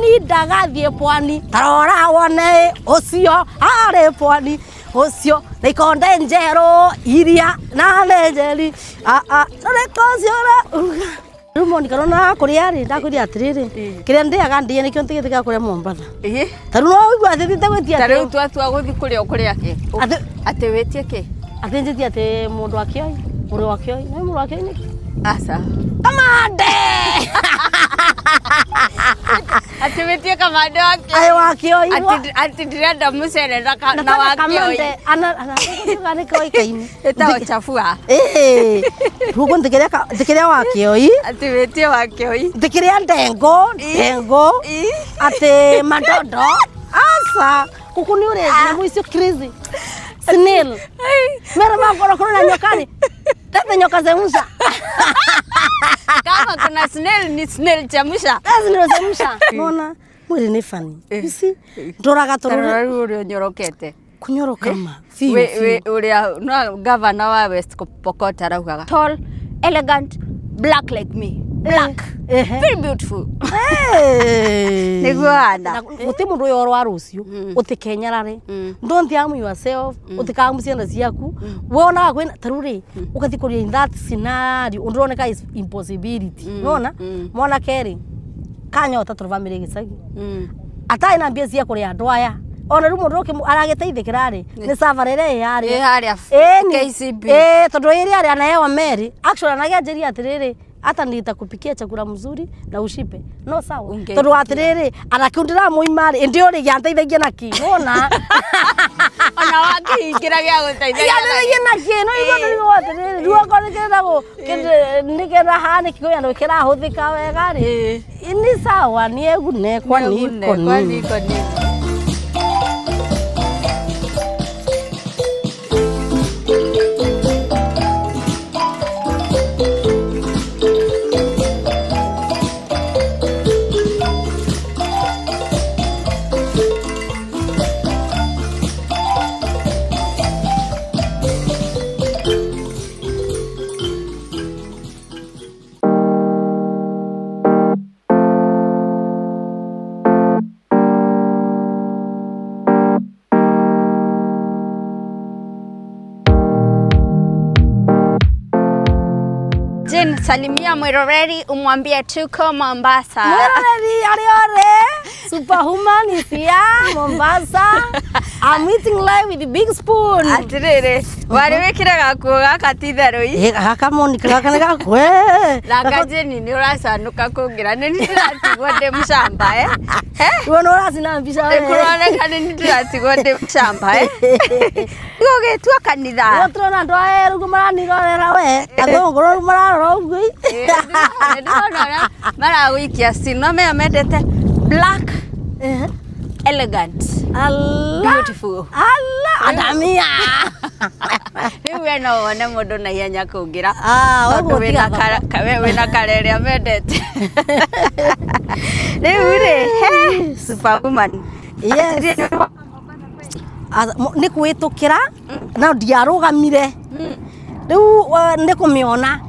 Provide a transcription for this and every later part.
Pwani ndagathiĩ pwani tarora wone ũcio arĩ pwani ũcio na ikonde njerũ iria na nĩ njeri rĩko rĩu Monica nona kũrĩa rĩ ndakwĩria atĩrĩrĩ kĩrĩa ndĩaga ndĩe nĩkĩo ntigĩtĩkaga kũrĩa Mombatha. Ta rĩu no ũigua atĩ thiĩte gwĩtia Ta rĩu twatua gũthiĩ kũrĩa ũkũrĩa kĩ? Atĩ wĩtie kĩ? Atĩ njĩtie atĩ mũndũ wa Kĩoi, mũrũ wa Kĩoi, nĩ mũrũ wa Kĩoi nĩkĩ? Aca. Kamande! Atĩ wĩtie kamande wa Kĩoi. Aĩ wa Kĩoi. Atĩ ndĩrenda mũcere na wa Kĩoi. Ana nĩ koĩkaine. Ĩtagwo chafua. Rĩu ndĩkĩrĩa wa Kĩoi. Atĩ wĩtie wa Kĩoi. Ndĩkĩrĩa ndengo, ndengo. Atĩ mandondo. Aca, kuku nĩ ũrĩ nyamũ icio crazy. Snail. Mera makorokoro na nyokani. Tete nyoka zemusha. Kama kuna snail ni snail chamusha. Snail chamusha. Nona mwiri ni funny. You see? Ndoraga torore uri nyorokete. Kunyoroka ma. We uria no governor wa West Pokot araugaga. Tall, elegant, black like me. Black. Very beautiful. Niguo ana. Guti mundu uyu orwa rucio utikenyarare. Don't harm yourself, utikahamu ciana ciaku. Wonaga kwina taru ri ukathi kuria in that scenario unduroneka is impossibility. Nona mwanake ri kanyota turu family gicagi. Atai na mbia cia kuria andu aya. Ona riu mundu aragiteithikira ri ni safari ĩrĩa ĩ harĩa KCB. Tondu ĩrĩa arĩ anahewa Mary actually anageanjĩria atĩrĩrĩ hata nitakupikia chakula mzuri na ushibe no sawa tondu atiriri ana kiu ndiramuima ri ndi uri gyanteithagia na ki wona ona wakihingira gya guteithagia na ki no igwo ndirigo atiriri ruo ko nikiragwo nikira hani kikuya no kirahuthika wega ri ni sawa ni egune kwani kwani kwani. Salimia Mwiroreri umwambie tuko Mombasa. Mwiroreri ariore superhuman is here Mombasa. I'm eating live with the big spoon. Atiriri wari wikire gakuo gaka ti therũ i. Gaka Monica gaka nĩ gakwe. Nanga Jane nĩ ũracanũka kũngira nĩ ndĩratigwo ndĩ mũcamba eh. We nĩ ũracina mbica we. Kũroneka nĩ ndĩratigwo ndĩ mũcamba eh. Gũgĩtua kanitha. Gũtirona andũ aya rĩu maranirorera we. Athũngũ rĩu mararora ũguo. Ndĩrona ũrĩa maragũikia cino maya mendete black elegant. Allah. Beautiful. Allah. Adamia. Rĩu we no wone mũndũ na ihenya kũngĩra. Ah, wĩna karere mendete. Rĩu rĩ, superwoman. Yes. Nĩ kwĩtũkĩra na ndiarũgamire. Rĩu nĩ kũmĩona.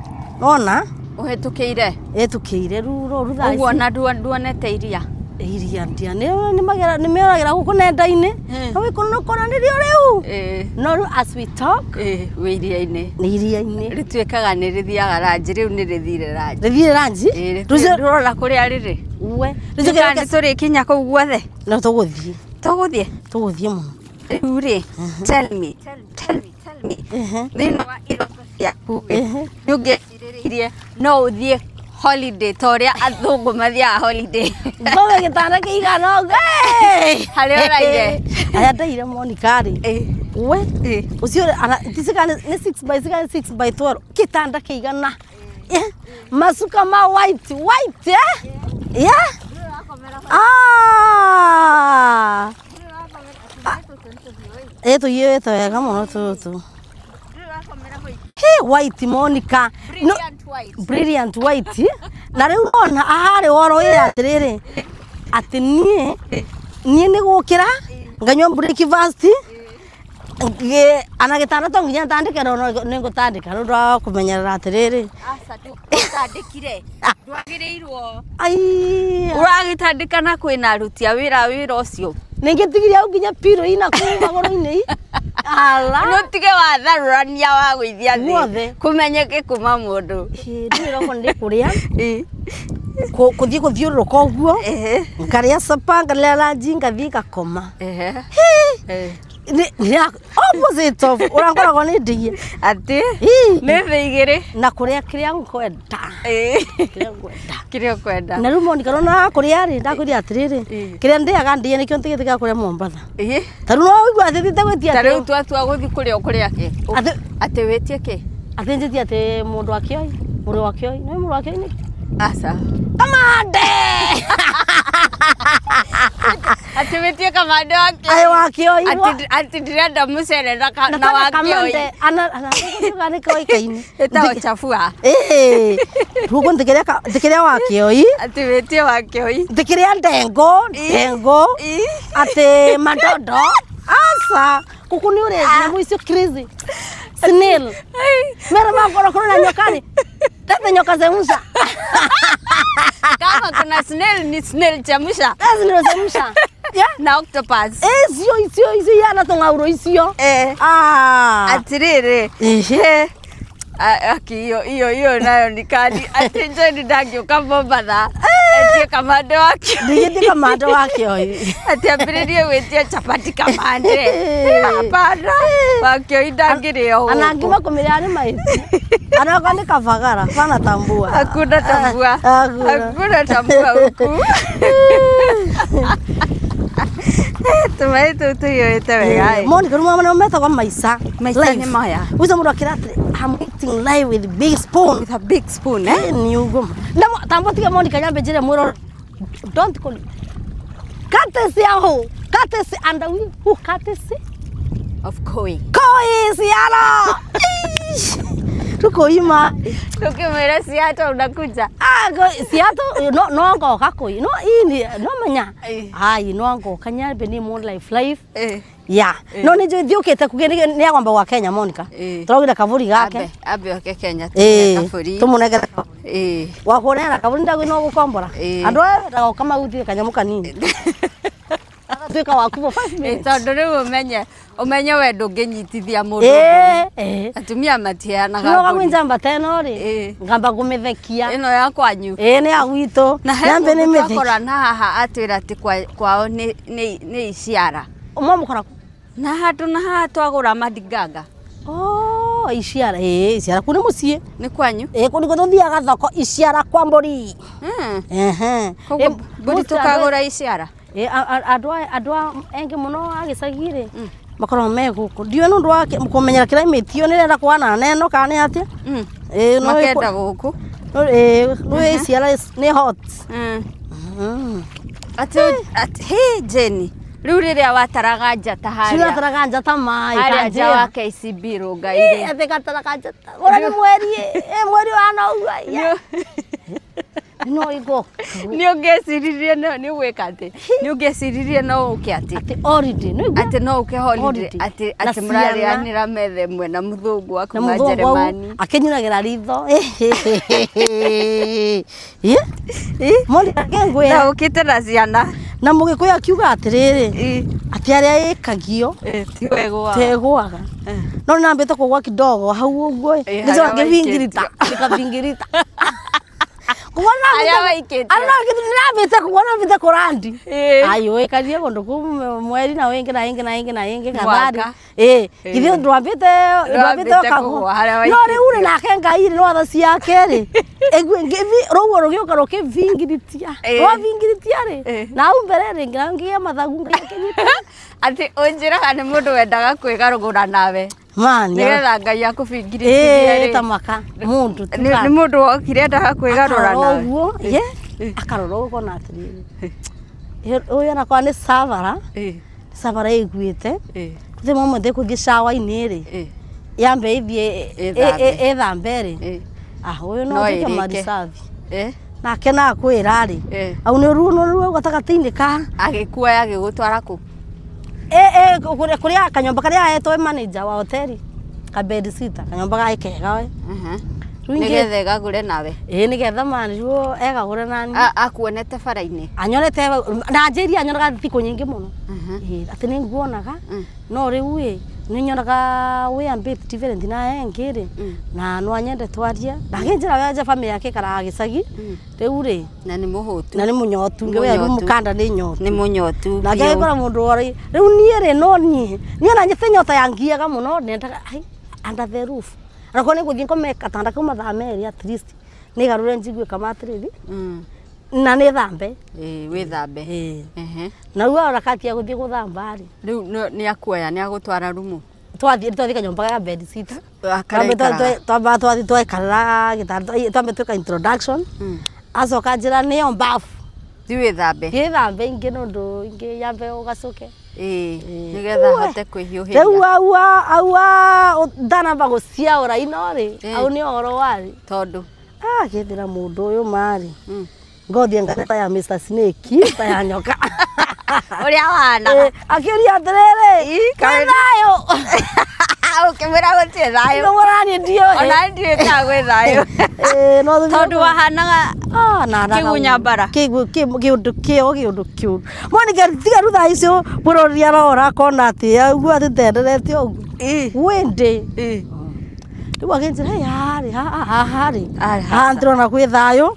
Nona? Ũhĩtũkĩire? Ĩtũkĩire rĩu thaa ici. Ũguo na nduonete iria? Iria ndia nĩ mĩoragĩra gũkũ nenda-inĩ. No wĩkũnũkũranĩrio rĩu. No rĩu as we talk wĩ iria-inĩ. Nĩ iria-inĩ. Rĩtuĩkaga nĩ rĩthiaga ranji rĩu nĩ rĩthire ranji. Rĩthire ranji? Ndũrona kũrĩa rĩrĩ? We. Rĩu tũrĩkinya kũu guothe? No tũgũthiĩ. Tũgũthiĩ? Tũgũthiĩ mũno. Rĩu rĩ, tell me. Thĩinĩ wa iroto ciaku nĩ ũngĩecirĩrĩirie no ũthiĩ holiday ta ũrĩa athũngũ mathiaga holiday. Ngome gĩtanda kĩigana ũguo. Harĩa ũraire? Harĩa ndaire Monica rĩ. We ũcio nĩ 6 by 6 6 by 12 gĩtanda kĩigana. Masuka ma white white eh? Yeah. Ah. Tũiyĩte wega mũno tũtũ. Hey, white Monica. Brilliant white. Brilliant white. Na rĩu nona aharĩ woro ĩ atĩrĩrĩ atĩ niĩ nĩ gũkĩra nganyua breakfast Ana gĩtanda to nginya ntandĩke no nĩ ngũtandĩka nĩ ũndũ wa kũmenyerera atĩrĩrĩ. Aca ndũtandĩkire. Ndwagĩrĩirwo. Ai. Ũragĩtandĩka na kwĩna aruti a wĩra wĩra ũcio. Nĩngĩtigiria hau nginya pillow ina kũu magũrũ-inĩ. Ala. Nũtige watharũrania wa gũithia thĩ. Guothe. Kũmenyeke kuma mũndũ. Ndũĩ roko nĩ kũrĩa. Kũthiĩ gũthiũrũrũka ũguo. Ngarĩa sapa ngarĩa ranji ngathiĩ ngakoma. Opposite of ũrĩa ngoragwo nĩ ndigie. Atĩ nĩ thĩ igĩrĩ. Na kũrĩa kĩrĩa ngwenda. Kĩrĩa ngwenda. Kĩrĩa ũkwenda. Na rĩu Monica nona kũrĩa rĩ ndakwĩria atĩrĩrĩ kĩrĩa ndĩaga ndĩe nĩkĩo ntigĩtĩkaga kũrĩa Mombatha. Ta rĩu no ũigua atĩ thiĩte gwĩtia Ta rĩu twatua gũthiĩ kũrĩa ũkũrĩa kĩ? Atĩ wĩtie kĩ? Atĩ njĩtie atĩ mũndũ wa Kĩoi, mũrũ wa Kĩoi, nĩ mũrũ wa Kĩoi nĩkĩ? Aca. Kamande. Atĩ wĩtie kamande wa Kĩoi. Ai wa Kĩoi. Atĩ ndĩrenda mũcere na wa Kĩoi. Ana nĩ koĩkaine. Ĩtagwo chafua. Rũguo ndĩkĩrĩa wa Kĩoi. Atĩ wĩtie wa Kĩoi. Ndĩkĩrĩa ndengo, ndengo. Atĩ madodo. Aca. Kuku nĩ ũrĩ nyamũ icio crazy. Snail. Mera makorokoro na nyokani. Tete nyoka zemusha. Kama kuna snail ni snail chemusha. Snail chemusha. Yeah. Na octopus. Icio icio icio yana tũng'aurũ icio. Atĩrĩrĩ. Aki hiyo hiyo hiyo nayo ni kali. Atĩ Jane ndangĩũka Mombatha. Etie kamande wa Kĩoi. Ndigĩtie kamande wa Kĩoi. Atĩ ambĩrĩrie gwĩtia chapati kamande. Hapana. Wa Kĩoi ndangĩrĩo gũkũ. Ana ngima kũmĩrĩa nĩ maiti. Anaoka nĩ kabagara, bana tambua. Hakuna tambua. Hakuna tambua huku. Tũmaĩ tũu tũiyũrĩte wega. Monica rĩu mama metagwo maica. Maica nĩ maya. Ucio mũndũ akĩra atĩ I'm eating live with big spoon. With a big spoon, eh? Ni ugo. Na tambo tiga Monica nyambe njĩre mwĩro don't call. Courtesy aho. Courtesy and we who courtesy of koi. Koi siala. Tukoima. Tukimwira Seattle unakuja. Ah, Seattle no no ngoka koi. No ini no menya. Ai no ngoka nyambe ni mo life life. Yeah. No nĩ njũĩ thiũkĩte kugĩ nĩ agwamba gwa Kenya Monica. Tũraugire kaburi gake. Ambe oke Kenya tũmũne kaburi. Tũmũnengere kaburi. Wakũnengera kaburi ndagwĩ no gũkombora. Andũ aya wendaga ũkamaguthie kanyamũ kanini. Agatuĩka waku for 5 minutes. Tondũ rĩu ũmenye ũmenye we ndũngĩnyitithia mũndũ. Atumia matiheanaga. No gagwĩnja mbata ĩno rĩ ngamba kũmĩthekia. Ĩno ya kwanyu. Ĩĩ nĩ ya gwitũ. Na he mũndũ twakorana haha atwĩra atĩ kwao nĩ iciara. Mwamũkora kũ? Na handũ na haha twagũra mathinganga. Oh, iciara ĩĩ iciara kũ nĩ mũciĩ. Nĩ kwanyu? Ĩĩ kũ nĩkuo tũthiaga thoko iciara kwa mbũri. Koguo mbũri tũkagũra iciara. Andũ engĩ mũno a gĩcagi rĩ makoragwo me gũkũ. Ndiũĩ nĩ ũndũ wa kũmenyera climate ĩyo nĩrenda kũhana na ĩno kana nĩ atĩa. Makenda gũkũ. Ĩĩ iciara nĩ hot. Atĩ hĩ Jane rĩu rĩrĩa wataraga njata harĩa. Cirataraga njata maĩ. Harĩa nja wa KCB Rũngai-rĩ. Atĩ gataraga njata. Ũrĩa nĩ mweri ĩ mweri wa ũguo. No igo. Nĩ ũngĩeciririe nĩ gwĩka atĩ. Nĩ ũngĩeciririe no ũke atĩ. Atĩ holiday. Atĩ no ũke holiday. Atĩ atĩ mũrarĩanĩra metha ĩmwe na mũthũngũ wa kuma Jeremani. Akĩnyunagĩra ritho. Monica ngwĩra. Na ũkĩte na ciana. Na mũgĩkũyũ akiuga atĩrĩrĩ atĩ arĩa ĩkagio tegũaga. No nĩ nambĩte kũgwa kidogo hau ũguo ĩ. Nĩcoka ngĩbingirita. Ngĩkabingirita. Nambĩte kũrandi. Ai wĩkarie kũndũ kũu mweri na wĩngĩ na ĩngĩ na ĩngĩ na ĩngĩ gathari. Githĩ ndwambĩte ũkagwa. No rĩu rĩ nake Ngai rĩ no tha ciake rĩ. Rũguo rũgĩũka rũkĩbingiritia. Rwabingiritia rĩ na hau mbere rĩ ngĩgĩa mathagu Ngai akĩnyita. Atĩ ũnjĩraga nĩ mũndũ wendaga kwĩgarũgũra nawe. Mani. Nĩgetha Ngai akũbingirithie rĩ. Ta maka mũndũ. Nĩ mũndũ wokire endaga kwĩgarũra nawe. Ũguo akarora ũkona atĩrĩrĩ. Ũyũ onakorwo nĩ savara. Savara ĩguĩte. Gũtirĩ moment ĩkũthiĩ shower-inĩ rĩ. Yambe ĩthiĩ ĩthambe rĩ. Ah ũyũ no atuĩke maricathi. Nake na akwĩra rĩ. Au nĩ ruo gatagatĩ-inĩ ka. Agĩkuoya agĩgũtwara kũ? Kuria kanyomba karia aetwo manager wa hoteli ka bed sitter kanyomba gae kega we. Nigetha egagure nawe. Nigetha mani ruo egagure nani. Akuonete bara-inĩ. Anyonete na njĩri anyonaga thikũ nyingĩ mũno. Atĩ nĩ nguonaga no rĩu ĩ nĩ nyonaga we a bit different na engĩ rĩ na no anyende twarie. Ndakĩnjĩra we nja family yake ikaraga gĩcagi rĩu rĩ na nĩ mũhũtu. Na nĩ mũnyotu ngĩ we mũkanda nĩ nyotu. Nĩ mũnyotu. Na ngĩkora mũndũ ũrĩ rĩu niĩ rĩ no niĩ niĩ na nyite nyota yangiaga mũno nendaga under the roof. Arako nĩ gũthiĩ ngome gatanda kau mathaa merĩ at least nĩ garũre njigue kamatirĩri na nĩ thambe. Wĩthambe. Na rĩu arakatia gũthiĩ gũthamba rĩ. Rĩu nĩ akuoya nĩ agũtwara rumu. Twathiĩ kanyũmba ga bed sitter. Twamba twathiĩ twaikarĩra gĩtanda twambe twĩka introduction. Acoka njĩra nĩyo mbafu. Thiĩ wĩthambe. Wĩthambe ingĩ nũndũ ingĩ yambe ũgacoke. Nigetha hote kwĩhiũhĩria. Rĩu aua ndanamba gũciaũra ino rĩ au nĩ ũhoro warĩ. Tondũ agethera mũndũ ũyũ marĩ ngothi ngata ya Mr Snake ta ya nyoka. Ũrĩa wahanaga. Akĩũria atĩrĩrĩ kwĩ thayũ. Ũkĩmwĩra gũtirĩ thayũ. Ngĩmwĩra niĩ ndiũĩ. Ona ndiũĩ kana gwĩ thayũ. Tondũ wahanaga kĩgunya mbara. Kĩũndũ kĩo kĩũndũ kĩũru. Monica tiga rĩu thaa icio bũrũri arora akona atĩ ũguo atĩ ndenderete ũguo. Wĩndĩ. Rĩu akĩnjĩra harĩ haha rĩ. Haha ndĩrona kwĩ thayũ.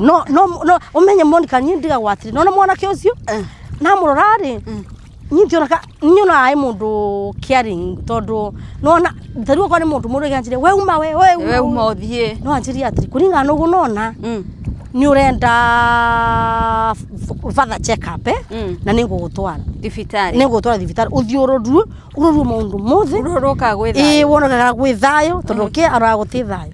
No no no ũmenye Monica niĩ ndigagwo atĩrĩ nona mwanake ũcio namũrora rĩ niĩ ndionaga nyonaga ĩ mũndũ caring tondũ nona ta rĩu okorwo nĩ mũndũ mũrũ anjĩre we uma we we uma ũthiĩ no anjĩrie atĩrĩ kũringana na ũguo nona nĩ ũrenda further check up na nĩ ngũgũtwara thibitarĩ nĩ ngũgũtwara thibitarĩ ũthiĩ ũrorwo ũrorwo maũndũ mothe ũrorwo kana gwĩ thayũ wone kana gwĩ thayũ tondũ kĩ aroraga gũtirĩ thayũ.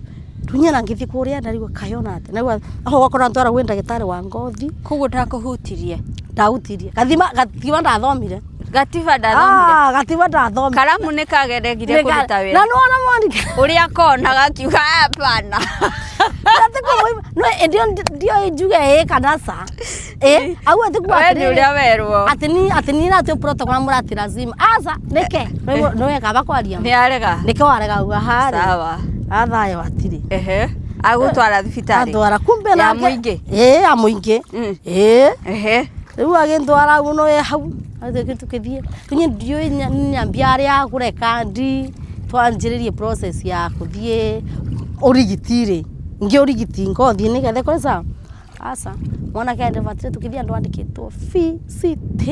Tunyana ngĩthiĩ kũrĩa ndarigwo kayona atĩ na aho gwakorwo ntwara gwĩ ndagĩtarĩ wa ngothi koguo ndakũhutirie ndahutirie gathima ndathomire gatiba ndathomire gatiba ndathomire karamu nĩ kageregire kũruta wĩra na nĩwona Monica ũrĩa kona gakiuga hapana no ndio njuge ĩ kana ca au atĩ kuga we nĩ ũrĩa werwo atĩ ni natĩ protocol mũrati lazima aca nĩke nĩwe kaba kwaria nĩ arega nĩke warega uga harĩ sawa athayo atirĩ agũtwara thibitarĩ atwara kumbe ya mũingĩ ya mũingĩ rĩu agĩntwara ũguo no hau tukĩthiĩ tunye ndiũĩ nyambia arĩa kũreka ndi twanjĩrĩrie process ya kũthiĩ ũrigiti rĩ ngĩ ũrigiti ngothi nĩgetha ĩkore sawa aca mwanake andibatire tukĩthiĩ andũ andĩkĩtwo VCT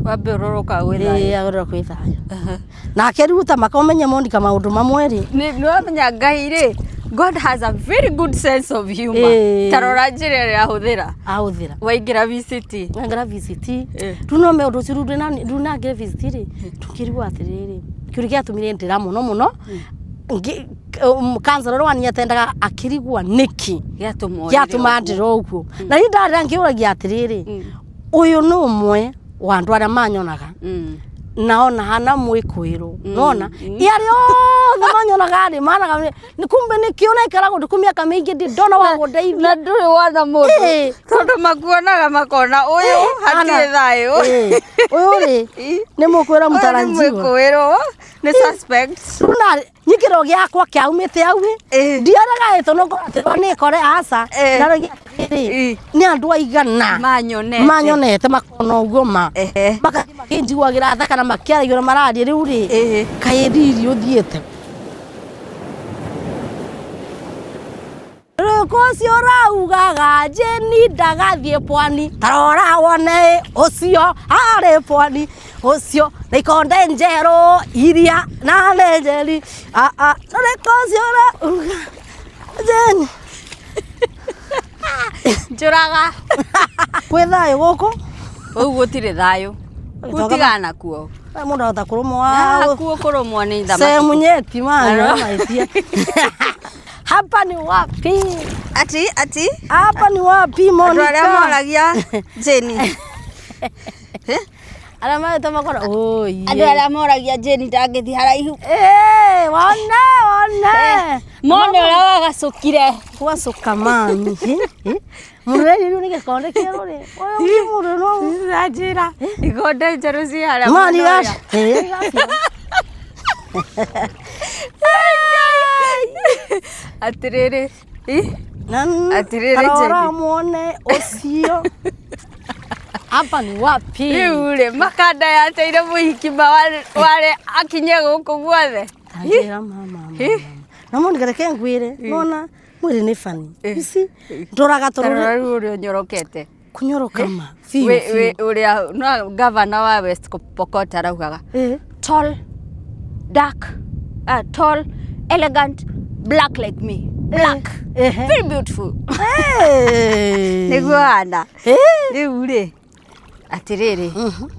wambe ũrorwo kana gwĩ thayũ agũrorwo kwĩ thayũ nake rĩu ta makomenye Monica maũndũ mamwe rĩ nĩ wamenya Ngai rĩ God has a very good sense of humor. Tarora njĩra ĩrĩa ahũthĩra. Ahũthĩra. Waingĩra VCT. Waingĩra VCT. Rĩu no me ũndũ ũcio rĩu nangĩre VCT rĩ tũkĩrigwo atĩrĩrĩ kĩũria gĩatũmire ndĩra mũno mũno kansa ũrĩa wanyetendaga akĩrigwo nĩkĩ gĩatũma ndĩra ũguo na niĩ ndarĩra ngĩũragia atĩrĩrĩ ũyũ nĩ ũmwe wa andũ arĩa manyonaga naona hana mwĩkwĩrwo nona arĩa othe manyonaga rĩ managa kumbe nĩkĩo naikara kũndũ kũ mĩaka mĩingĩ ndĩ ndona wa gũndeithia na ndũrĩ wona mũndũ tondũ makuonaga makona ũyũ hatirĩ thayũ ũyũ rĩ nĩ mũkwĩrwo mũtaranjiwa mwĩkwĩrwo nĩ suspect rĩu na nyingĩro gĩakwa kĩaumĩte au ndiarega ĩtũ nĩ kore aca na rĩ nĩ andũ aigana manyonete makona ũguo ma makathiĩ makĩnjiguagĩra tha kana makĩaragia ũrĩa mararia rĩu rĩ kaĩ riri ũthiĩte Rũkũ ũcio ũraugaga Jane ndagathiĩ pwani tarora wone ũcio arĩ pwani ũcio na ikonde njerũ iria na nĩ njeri rũkũ ũcio ũrauga Jane njũraga kwĩ thayũ gũkũ ũguo gũtirĩ thayũ gũtigana kuo mũndũ ahota kũrũmwo kuo kũrũmwo nĩ thamaki sehemu nyeti mana maitia hapa ni wapi ati hapa ni wapi Monica andũ arĩa moragia Jane Arĩa marĩte makora oi. Andũ arĩa moragia Jane ndangĩthiĩ haraihu. Wone wone. Mone ũrĩa wagacũkire. Gwacuka mami. Mũndũ rĩu nĩ gĩkonde kĩerũ rĩ. Ũyũ mũndũ no njĩra. Ikonde njerũ ciĩ harĩa. Mani gaci. Atĩrĩrĩ. Atĩrĩrĩ Tarora muone ũcio. Hapa ni wapi? Rĩu rĩ makanda yateire mũhiki ware akinye gũkũ guothe. Tanjĩra mama. Na mũndũ reke ngwĩre nona mwĩrĩ nĩ fani. You see? Ndoraga tũrore rĩu ũrĩa ũnyorokete. Kunyoroka ma. Biũ. Ũrĩa no governor wa West Pokot araugaga. Tall, dark, tall, elegant, black like me. Black. Very beautiful. Nĩguo hana. Rĩu rĩ atĩrĩrĩ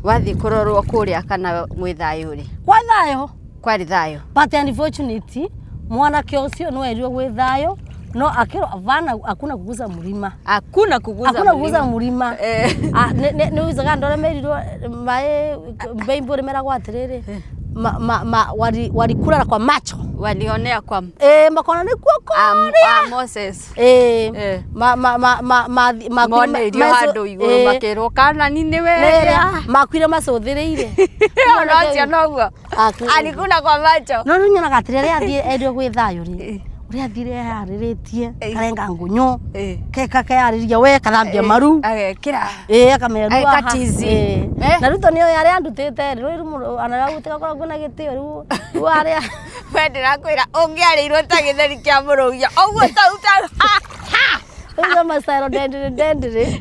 wathiĩ kũrorwo kũrĩa kana gwĩ thayũ rĩ? Kwa thayũ. Kwarĩ thayũ. But unfortunately mwanake ũcio no erirwo gwĩ thayũ no akĩrwo avana hakuna kuguza mlima. Hakuna kuguza mlima. Hakuna kuguza mlima. Nĩ uizaga andũ arĩa merirwo maĩ mbeimbũrĩ meragwo atĩrĩrĩ walikula kwa macho. Walionea kwa makona ni kuoko a Moses. Ma mone irio handu iguru makirwo kana ni ni we makuire macuthiriire. Ona acio noguo alikula kwa macho. No riu nyonaga atĩrĩ arĩa athiĩ erirwo gwĩ thayũ rĩ ũrĩa athire eharĩrĩtie karenga ngũnyũ keka keyarĩria we kathambia maru agekĩra akamerua na rĩu to nĩoĩ arĩa andutĩte rĩ rĩu anaragutĩka koragwo na gĩtĩo rĩu rĩu arĩa we ndĩrakwĩra ũngĩarĩirwo ta gĩtheri kĩa mũrũgia ũguo tau ta ũguo macairo ndendere ndendere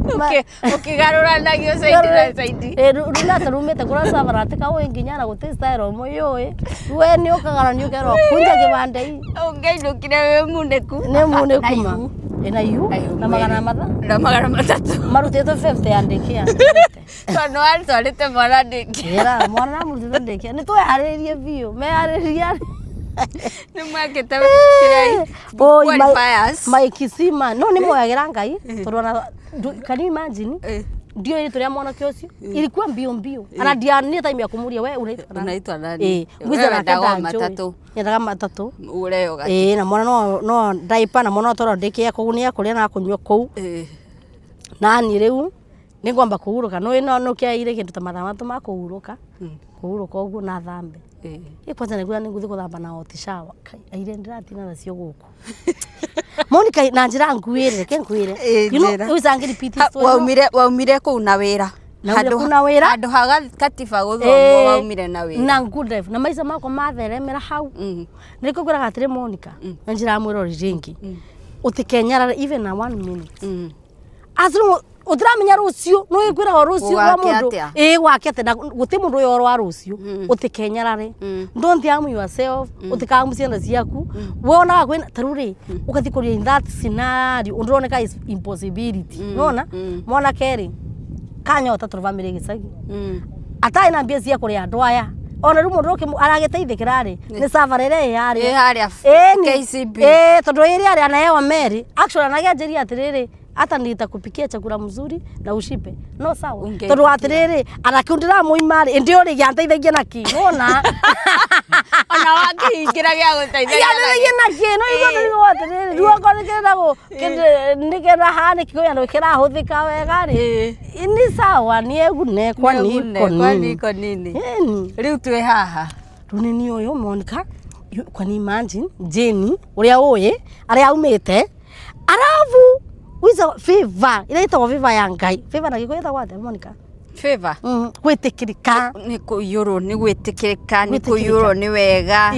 ũkĩgarũranagio caidi na caidi rĩu nata rumĩte kũrĩa cavaratĩka ũĩ nginya na gũtĩ style ũmwe yũĩ we nĩ ũkagara nĩ ũkerwo kunja kĩbande hii ũngĩainũkire wĩ munĩku nĩ munĩku ma ĩna ihu na magana matha na magana matatũ marutĩtwo 50 ya ndĩkĩa tondũ watwarĩte mwana ndĩkĩa ĩra mwana namũrutĩte ndĩkĩa nĩ tweharĩrĩrie biũ meharĩrĩria nĩ mwekĩte kĩrĩa qualifiers my kisima no nĩ moyagĩra Ngai tondũ ona can you imagine ndio ile tulia mwanake ũcio ilikuwa mbio mbio ana ndianire time ya kumuria we unaitwa nani ngwiza na ndaga matatũ nyendaga matatũ ũreo gati na mwana no no ndaipa na mwana toro ndikia kũu nĩ akũrĩa na kũnyua kũu nani rĩu nĩngwamba kũhurũka no ĩno no kĩaire kĩndũ ta mathaa matatũ ma kũhurũka kũhurũka ũguo na thambe kwanza nĩguo nĩngũthiĩ gũthamba na hot shower aire ndĩratina nacio gũkũ Monica na njĩra nguĩre reke ngwĩre you know ucangi repeat story waumire kũu na wĩra handũ ha katiba gũthomwo waumire na wĩra na good life na maica makwa matheremera hau nĩkĩo ngwĩraga atĩrĩ Monica na njĩra ya mwĩrori rĩngĩ ũtikenyarare even na 1 minute as long ũtiramenya rũciũ no ĩkwĩraga rũciũ rwa mũndũ gwake atĩa na gũtĩ mũndũ ũyũ wa rũciũ ũtikenyarare don't harm yourself ũtikahamu ciana ciaku we onaga kwĩna ta rĩu rĩ ũgathiĩ kũria in that scenario ũndũ ũroneka is impossibility nona mwanake rĩ kanyota tondũ bamĩrĩ gĩcagi atarĩ na mbia cia kũrĩa andũ aya ona rĩu mũndũ aragĩteithĩkĩra rĩ nĩ safari ĩrĩa ĩ harĩa KCB tondũ ĩrĩa arĩa anahewa Mary actually anageanjĩria atĩrĩrĩ hata nitakupikia chakula mzuri na ushipe no sawa tondu atiriri ana kiu ndiramuima ri ndi uri gianteithagia na ki nona ona wakihingira gia guteithagia na ki no igo ndirigo atiriri riu okorwo nikiragwo nikira hani kio ya kirahuthika wega ri ni sawa ni egune kwa niko nini riu twi haha riu ni uyu Monica kwa ni imagine Jane uria uyi aria aumite arabu wiza favor ira itagwo favor ya Ngai favor na gikuyu itagwo atia Monica favor gwitikirika ni kuyurwo ni gwitikirika ni kuyurwo ni wega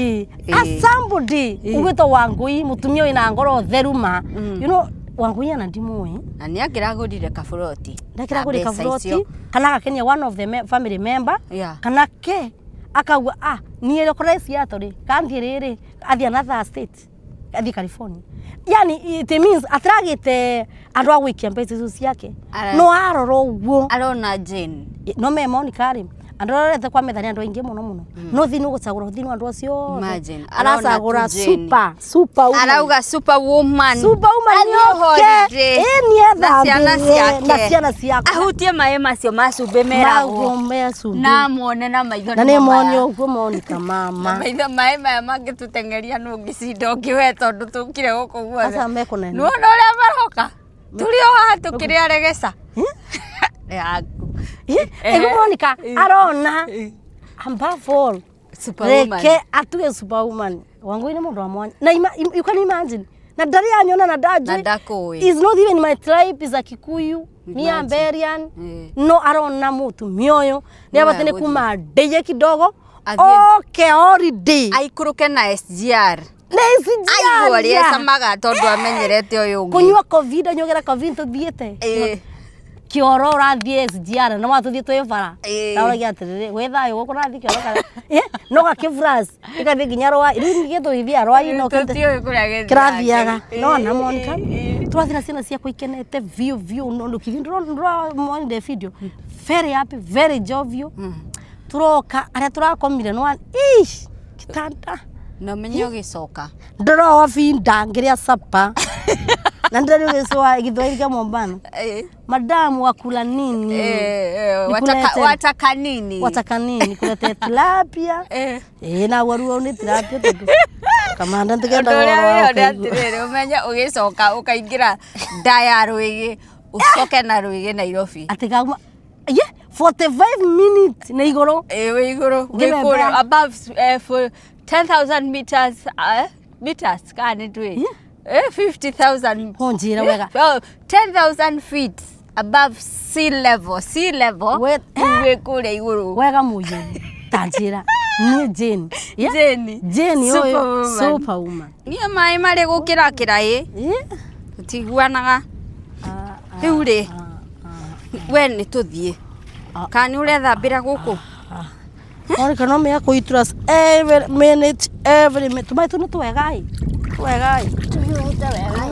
a somebody ugwitwo Wangui mutumia wina ngoro theru ma you know Wangui ana ndimui na ni angiragurire kaburoti ndakiragurire kaburoti kana agakenia one of the family member kana ke akauga ah ni ro Seattle ri kanthi riri athia another state athi California yani it means atragite andu a gwikia mbeca icio ciake no arora uguo arona Jane no me Monica ri Andu arorete kwa metha ni andu aingi muno muno. No thini ugucagura thini andu acio. Imagine aracagura super super woman. Arauga super woman. Super woman yoke. Eh ni etha na ciana ciake. Ahutie maĩ macio ma cumbĩ meragwo. Na muone na maitho. Na nĩ mone ũguo Monica mama. Maitho maĩ maya mangĩtũteng'eria nũ ngĩcinda ũngĩ we tondũ tũkire gũkũ guothe. Aca mekũnene. Nĩwona ũrĩa maroka? Tũrĩ o haha tũkĩrĩa aregeca. Ego Monica arona above all superwoman. Reke atue superwoman. Wangu ni mundu wa mwanya. Na you can imagine. Na ndari anyona na ndaji. Na ndakũĩ. Is not even my tribe is a Kikuyu. Ni Amberian. No arona mutumia ũyũ. Ni abatine kuma ndeye kidogo. Okay, holiday. Aikũrũke na SGR. Na SGR. Aigua ũrĩa ĩcamaga tondũ amenyerete ũyũ ũngĩ. Kũnyua COVID, anyuagĩra COVID tũthiĩte. Kioro ũrathiĩ SGR na watũthiĩ twĩ bara. Ndaũragia atĩrĩrĩ, gwĩ thayũ gũkũ ũrathiĩ kĩoro kana no gakĩflash ĩgathiĩ nginya rwa rĩu ningĩ tũgĩthiĩ rwa no kĩrathiaga. No na Monica tũrathiĩ na ciana ciakwa ikenete biũ biũ no ndũkĩthiĩ ndĩronire video very happy very jovial. Tũroka arĩa tũrakomire no ish kitanda na menye ũgĩcoka ndĩroa binda ngĩrĩa sapa na ndĩrĩ gĩcũa gĩthwaĩri kĩa Mombasa. Madamu wakula nini? Wataka nini? Wataka nini? Kulete tilapia. Na waruo ni tilapia tondũ kamanda ndigenda ũrĩa atĩrĩrĩ ũmenye ũgĩcoka ũkaingĩra nda ya rwĩgĩ ũcoke na rwĩgĩ Nairobi. Atĩ kauma ye 45 minutes na igũrũ. Wĩ igũrũ wĩ kũrĩa above 10,000 meters meters kana nĩ 50,000 honjira wega 10,000 feet above sea level. Sea level we kule iguru wega muyo tanjira ni Jane. Jane Jane oyo superwoman ni mai mari gukira kira i tutiguanaga riu ri we ni tuthie kana ni urethambira guku Monica no me akuitura every minute every minute tumai tu ni twegai twegai tuhiũhĩte wega.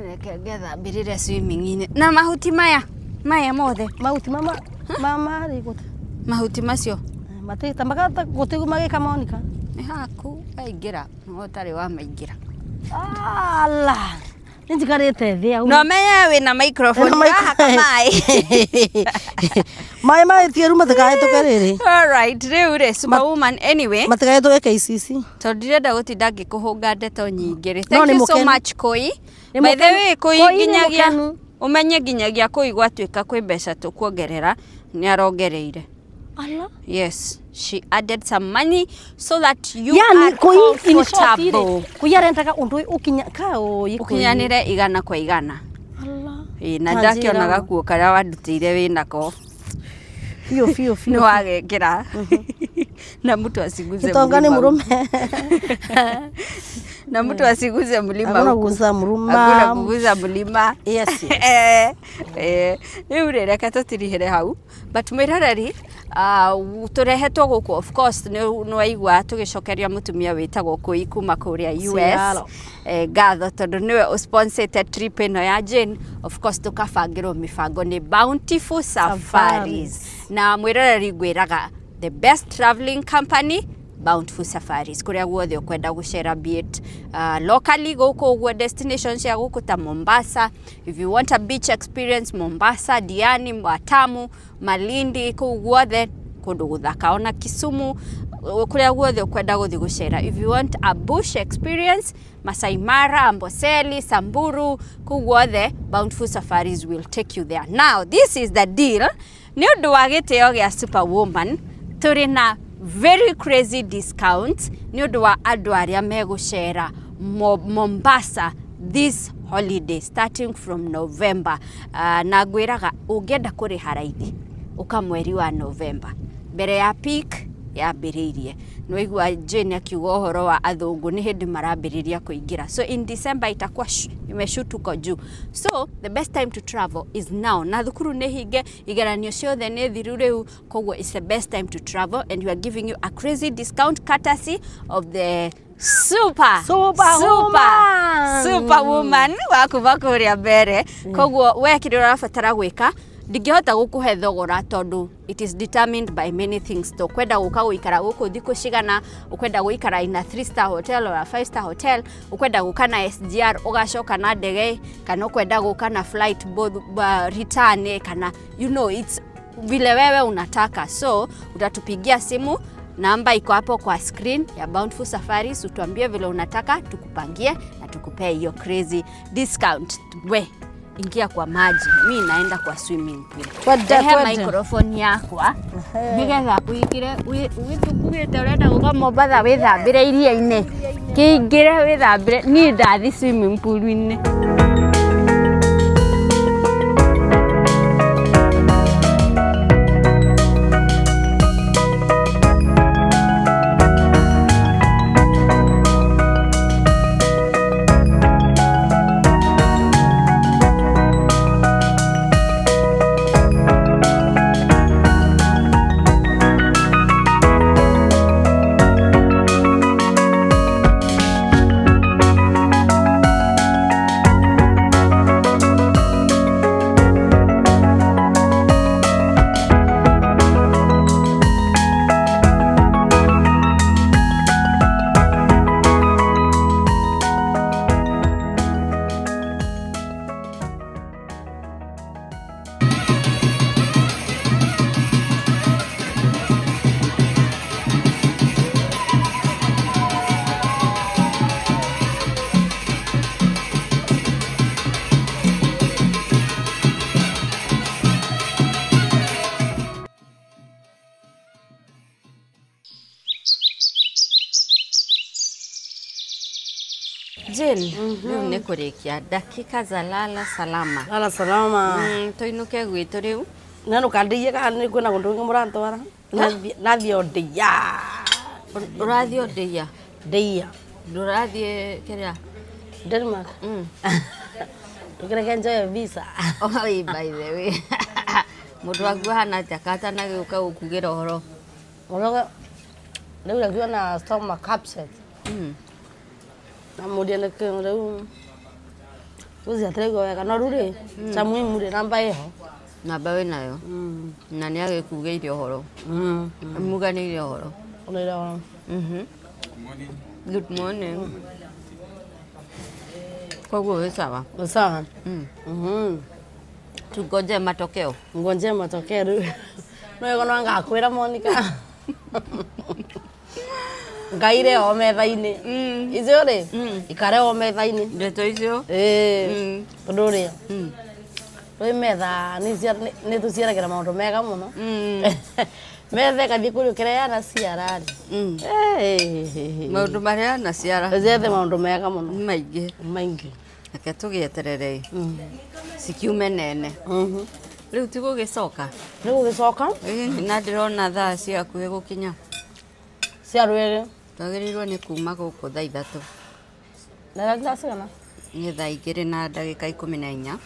Reke ngethambĩrĩre swimming-inĩ na mahuti maya maya mothe mahuti mama mama rĩ gũte mahuti macio matita magata gũtigu magĩka Monica nĩ haku waingĩra no ũtarĩ wa maingĩra. Ala nĩ njikarĩte thĩ au no menye wĩna microphone wahaka maĩ maĩ maĩtieru matikahĩtũke rĩrĩ. All right rĩu rĩ superwoman anyway matikahĩtũke KCC tondũ ndirenda gũtinda ngĩkũhũnga ndeto nyingĩ rĩ. Thank you so much Koi. By the way Koi nginyagia ũmenye nginyagia Koi gwatuĩka kwĩ mbeca tũkuongerera nĩ arongereire. Ala yes she added some money so that you yani, are comfortable. Koi arendaka undu ukinya ka oi ukinyanire 100 kwa 100. Ala na ndakĩona gakuo karĩa wandutĩire wĩnako biũ biũ biũ nĩ wagekĩra na mtu asiguze kitonga nĩ mũrũme na mtu asiguze mlima hakuna kuguza mlima hakuna kuguza mlima. Yes yes. Rĩu rĩ reke tũtirihĩre hau but mwĩroreri tũrehetwo gũkũ of course nĩ waigua tũgĩcokeria mũtumia wĩtagwo Koi kuma kũrĩa US ngatho tondũ nĩwe ũsponsete trip ĩno ya Jane. Of course tũkabangĩrwo mĩbango nĩ Bountiful Safaris na mwĩroreri ngwĩraga the best traveling company Bountiful Safaris kuria guothe ukwenda gucera be it locally guku uguo destination cia guku ta Mombasa. If you want a beach experience Mombasa, Diani, Watamu, Malindi, kuu guothe kundu guthaka ona Kisumu kuria guothe ukwenda guthi gucera. If you want a bush experience Masai Mara, Amboseli, Samburu, kuu guothe Bountiful Safaris will take you there. Now this is the deal ni undu wa gitio gia superwoman turi na very crazy discount ni undu wa andu aria megucera Mombasa this holiday starting from November. Na ngwiraga ungienda kuriha raithi uka mweri wa November mbere ya peak yambiriirie. Nwaigua Jane akiuga ũhoro wa athũngũ nĩ hĩndĩ marambĩrĩria kũingĩra, so in December itakuwa imeshutuko juu, so the best time to travel is now. Na thukuru nĩ hinge, igeranio ciothe nĩ thiru rĩu, koguo it's the best time to travel and we are giving you a crazy discount courtesy of the super woman wa kuma kũrĩa mbere. Koguo we kĩrĩa ũrabatara gwĩka Ndingĩhota gũkũhe thogora tondũ it is determined by many things. To kwenda gũka gũikara gũkũ thikũ cigana, ũkwenda gũikara in a 3-star hotel or a 5-star hotel, ũkwenda gũka na SGR ũgacoka na ndege, kana ũkwenda gũka na flight both return, kana you know it's vile wewe unataka. So utatupigia simu, namba iko hapo kwa screen ya Bountiful Safaris, utuambie vile unataka tukupangie na tukupee hiyo crazy discount. We ingia kwa maji, mi naenda kwa swimming pool. Ehe microphone yakwa nigetha uikire witugugite urenda guka Mombatha withambire iria-inĩ, kĩingĩre withambire, niĩ ndathi swimming pool-inĩ. Jane, riu nĩ kũrĩkia dakika za lala salama. Lala salama. Tũinũke gwitũ rĩu. Na nũkandeithie kana nĩ kwĩna kũndũ kũngĩ mũrantwara? Nathiĩ o ndeia. Ũrathiĩ o ndeia? Ndeia. Ndũrathiĩ kĩrĩa? Denmark. Ndũkĩreke njoe visa. Oi, by the way. Mũndũ waku ahana atĩa katanagĩũka gũkugĩra ũhoro? Ũhoro rĩu akiuga na stomach upset. Namuria nĩkĩ rĩu gũciatĩraigua wega no rĩu rĩ cha muhimu rĩ namba ĩho. Namba wĩnayo? Na nĩ agĩkugĩire ũhoro? Muganĩire ũhoro? Ũnĩire ũhoro. Good morning. Koguo wĩ sawa? Wĩ sawa. Tungoje matokeo. Ngoje matokeo rĩu. No ĩgo no ngakwĩra Monica. Ngaire o metha-inĩ. Icio rĩ ikare o metha-inĩ. Ndeto icio? Ĩĩ. Tondũ rĩ rĩ metha nĩ tũciaragĩra maũndũ mega mũno. Metha ĩgathiĩ kũrĩa kĩrĩa yanaciara rĩ. Maũndũ marĩa yanaciara. Ciethe maũndũ mega mũno. Maingĩ. Maingĩ. Reke tũgĩeterere cikiume nene. Rĩu ti gũgĩcoka? Nĩ gũgĩcoka. Na ndĩrona thaa cia hakuhĩ gũkinya. Cia rwĩrĩ. Twagĩrĩirwo nĩ kuma gũkũ thaa 3. Na thaa cigana? Nĩ thaa 2:14.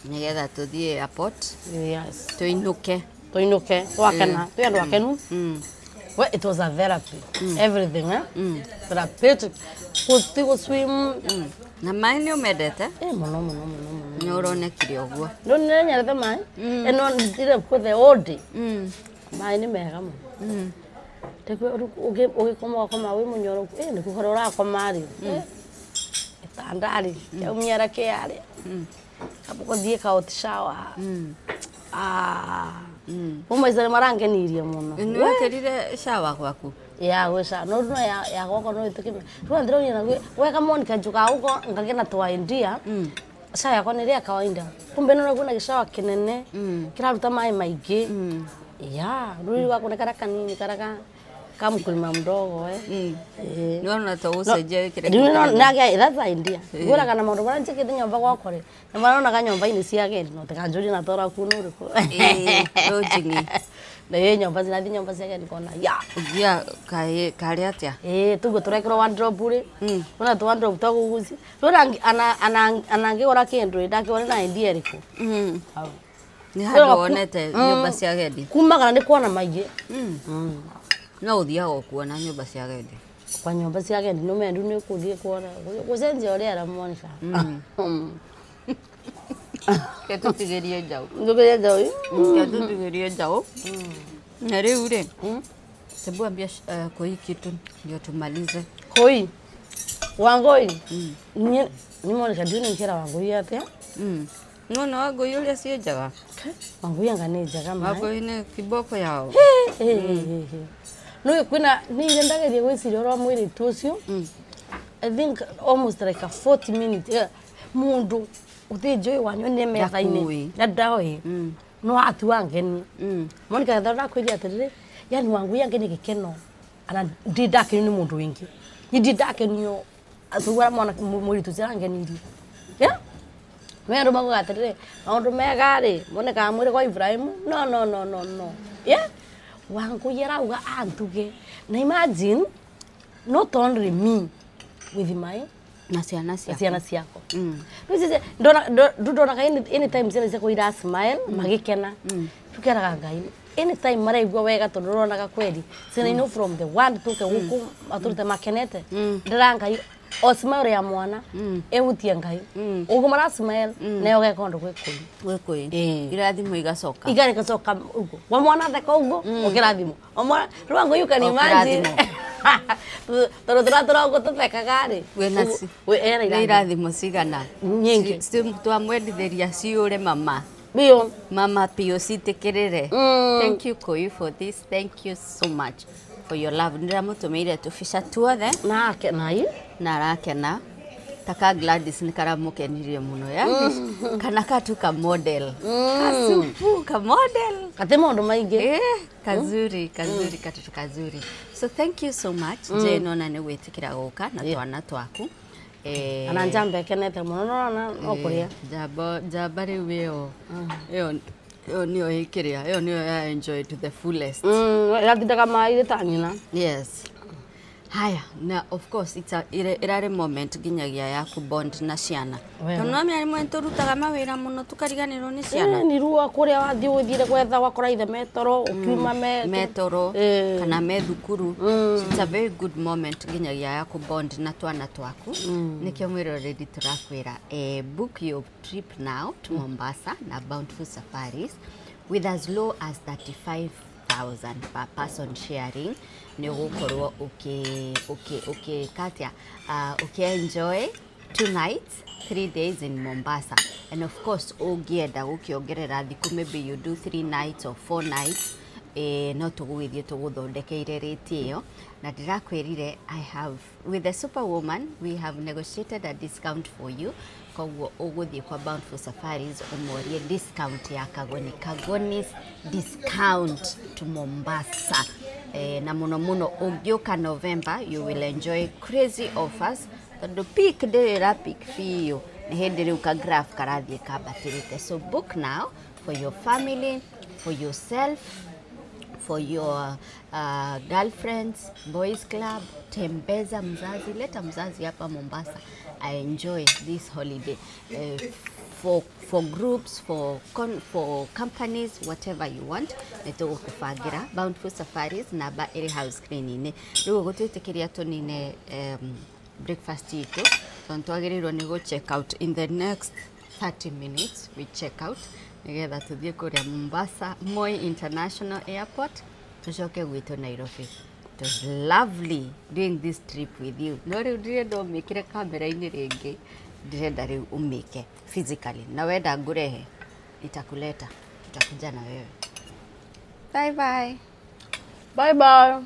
Nĩgetha tũthiĩ airport. Yes. Tũinũke. Tũinũke, twakena, twĩ andũ akenu. Well, it was a therapy. Everything, eh? Therapeutic. Gũthiĩ gũ swim. Na maĩ nĩ ũmendete? Mũno mũno mũno mũno. Nĩ ũronekire ũguo. No nĩ nyendete maĩ. Ĩno ndire kuo the whole day. Maĩ nĩ mega mũno. Ũgĩkoma ũgakoma wĩ mũnyoroku, nĩ kũhora ũrakoma rĩ. Gĩtanda rĩ, kĩaumia kĩa rĩ. Kaba ũthiĩ ka hot shower. Maica nĩ marangenirie mũno. Nĩ wekĩrire shower gwaku? Ya gwĩca, no no ya gwakwa no ĩtũkĩme. Rĩu ndĩraugire na weka Monica njugaga ũguo ngagĩa twa idea. Shower yakwa nĩ ĩrĩa kawaida. Kumbe no kwĩna gĩcawa kĩnene kĩraruta maĩ maingĩ. Ya, rĩu gwakwa nĩ karĩa kanini karĩa ka mkulima mdogo Nĩwona ta ũcenjia wĩkĩre. Rĩu no nagĩa that's idea. Ngũraga na maũndũ marĩa njĩkĩte nyũmba gwakwa rĩ, nĩ maronaga nyũmba-inĩ cia ageni no tikanjũrie na tora kuu nĩ ũrĩkũ. Lodging. Na ĩ nyũmba cinathiĩ nyũmba cia ageni ngona ya. Ũthiaga karĩ atĩa? Tuguo tũrekĩrwo wardrobe rĩ. Wona tũ wardrobe twa gũgucia. Rĩu anangĩgũra kĩndũ rĩ, ndakĩgũra na idea ĩrĩkũ. Nĩ handũ wonete nyũmba cia agendi? Kumagara nĩ kuona maingĩ. No ũthiaga o kuona nyũmba cia agendi? Kwa nyũmba cia agendi no mendu nĩ ũkũthiĩ kuona. Gũcenjia ũrĩa Monica. Ketutigerie njaũ. Ndugerie njaũ. Ketutigerie njaũ. Na rĩu rĩ, hebu ambia Koi kitu ndio tumalize. Koi. Wangoi. Ni Monica ndiũ nkĩra Wangui atĩa? Nona Wangui ũrĩa cienjaga. Wangui anga nĩ njega ma. Wangui nĩ kiboko yao. No kwĩna nĩ ndageria gwĩciria ũrĩa mũirĩtu ũcio. I think almost like a 40 minute mundu uthinjoi wanyu ni metha-inĩ na ndaoĩ no atua ngeni. Monica ndakwĩria atĩrĩrĩ, yani Wangui angeni gĩkeno ana ndi ndakenio nĩ mũndũ wĩngĩ ni ndi ndakenio athuara mwana mũirĩtu ũcio arangenirie. Yeah? Me andũ maugaga atĩrĩrĩ, maũndũ mega rĩ monekaga mwĩrĩ kwa Ibrahim. No no no no no. Yeah? Wangui arauga antuge na imagine not only me with my na ciana ciakwa. Ciana ciakwa. Ndonaga anytime ciana ciakwa ira smile magikena. Tukeraga Ngai anytime maraigua wega tondu ronaga kweri ciana ino from the one tuke guku maturite makenete. Ndira Ngai o smile ya mwana ehutie Ngai uguo mara smile nayo geka undu gwikui gwikui irathimo igacoka igacoka uguo wa mwana theka uguo ukirathimo o mwana rwango you can imagine tondu turatura uguo tuthekaga ri wina irathimo cigana nyingi twamwendithiria ciure mama Bio. Mama pio citikirire. Thank you Koi for this. Thank you so much for your love. Ndiramutumeire tubica tuothe na akena na arakena taka Gladys ni karamukenirie muno ya kana katu ka model kasupu ka model kate maundu maingi kazuri kazuri katutu kazuri. So thank you so much. Je nona ni gwitikira guka na twana twaku ana njamba ekenete muno nona no kuria njamba njamba riu iyo iyo niyo ikiria iyo niyo ya enjoy to the fullest. Iratindaga mai ta nyina. Yes. Haya, na of course it's a irare moment nginyagia ya ku bond na ciana. Tondu no mĩarimũ nĩtũrutaga mawĩra mũno tukariganĩrwo nĩ ciana. Ni ruo kuria wathi uthire gwetha wakora ithe metoro ukiuma metoro kana me thukuru. So it's a very good moment nginyagia ya ku bond na twana twaku. Nikio mwĩroreri tũrakwĩra book your trip now to Mombasa na Bountiful Safaris with as low as 35,000 per person sharing. Ni ugukorwo uki katia uki enjoy 2 nights 3 days in Mombasa, and of course ungienda gukiongerera thiku maybe you do 3 nights or 4 nights no tugwithie tuguthondekeire rate iyo na ndirakwirire I have with the superwoman we have negotiated a discount for you. Koguo uguthie kwa Bountiful Safaris umorie discount ya Kagoni Kagoni's discount to Mombasa. Na muno muno ũngĩũka November you will enjoy crazy offers tondu peak ndĩrĩ peak biũ nĩ hĩndĩ rĩu ka graph karathiĩ kambatĩrĩte. So book now for your family, for yourself, for your girlfriends, boys club. Tembeza mzazi, leta mzazi hapa Mombasa I enjoy this holiday. For groups, for companies, whatever you want, nĩtũgũkũbangĩra Bountiful Safaris namba ĩrĩ hau screen-inĩ. Rĩu ũgũtwĩtĩkĩria tũnine breakfast itũ tondũ twagĩrĩirwo nĩ gũ check out in the next 30 minutes. We check out nĩgetha tũthiĩ kũrĩa Mombasa Moi International Airport tũcoke gwitũ Nairobi. It was lovely doing this trip with you. No rĩu ndirenda ũmĩkĩre kamera-inĩ rĩngĩ, ndirenda rĩu ũmĩke physically. Na wenda ngũrehe, nitakuleta, tutakuja na wewe. Bye bye. Bye bye.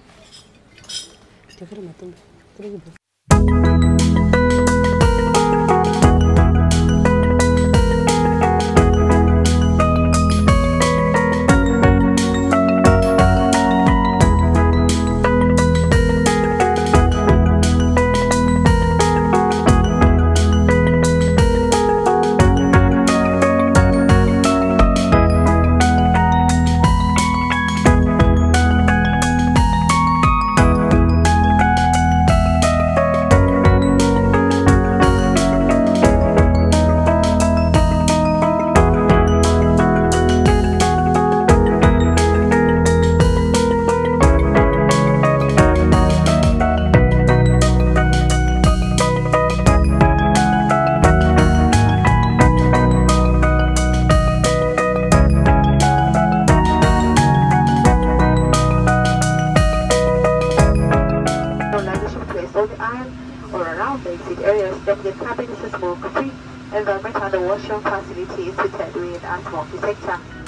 placed on the aisle or around the exit areas. The cabin is a smoke-free environment and the washroom facility is fitted with a smoke detector.